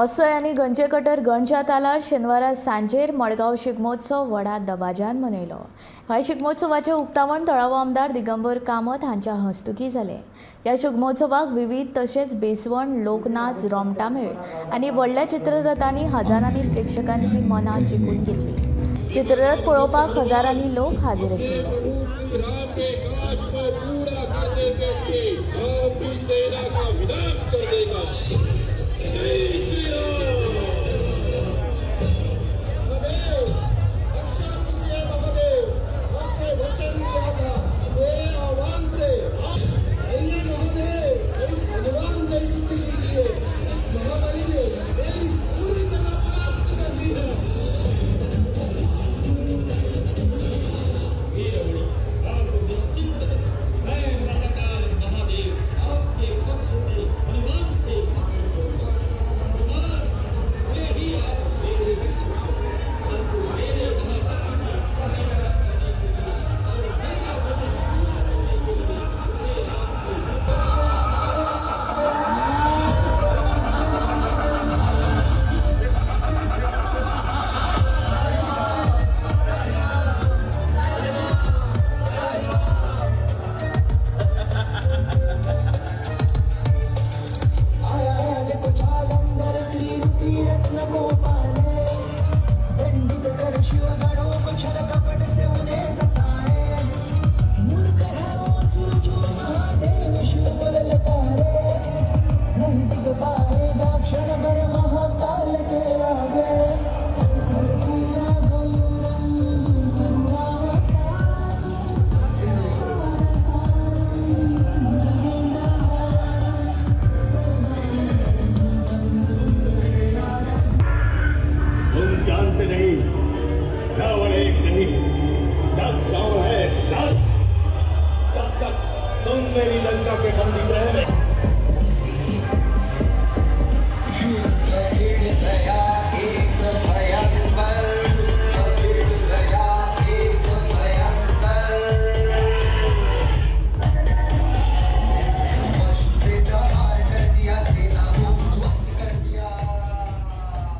असोय आनी गणजेकटर गणच्या तालार शेनवारा सांजेर मडगांव शिगमोत्सव व्हडा दबाज्यान मनयलो. ह्या शिगमोत्सवाचें उक्तावण थळावो आमदार दिगंबर कामत हांच्या हस्तुकी जालें. ह्या शिगमोत्सवाक विविध तशेंच बेसवण, लोकनाच, रोमटामेळ आनी व्हडल्या चित्ररथांनी हजारांनी प्रेक्षकांची मनां जिखून घेतली. चित्ररथ पळोवपाक हजारांनी लोक हाजीर आशिल्ले. राम के काज को पूरा करने के लिए आपकी सेना का विनाश कर देगा. जय श्री राम. महादेव, रक्षा कीजिए महादेव. आपने वचन दिया था कि मेरे आह्वान से आइए. महादेव, इस हनुमान से युद्ध कीजिए. इस महाबली ने मेरी पूरी सेना परास्त कर दी है. वीरमणि, आप निश्चिंत रहें. मैं महाकाल महादेव आपके पक्ष से हनुमान से युद्ध करूंगा. हनुमान, भले ही आप मेरे शत्रु हो, परंतु मेरे महाभक्त की सहायता करने के लिए और मेरा वचन पूरा करने के लिए मुझे आपसे युद्ध आया देखो जालंधर, स्त्री रूपी रत्न को पाले. दंडित कर शिव गणों को, छल कपट से उन्हें सताए. मूर्ख है वो असुर जो महादेव शिव को ललकारे. नहीं टिक पाएगा क्षण भर महाकाल के आगे. कल्कि राघव करुणावतार, संसार सारं भुजगेंद्र हार. तुम जानते नहीं, रावण एक नहीं, 10 रावण है, 10. तब तक तुम मेरी लंका के बंदी रहे.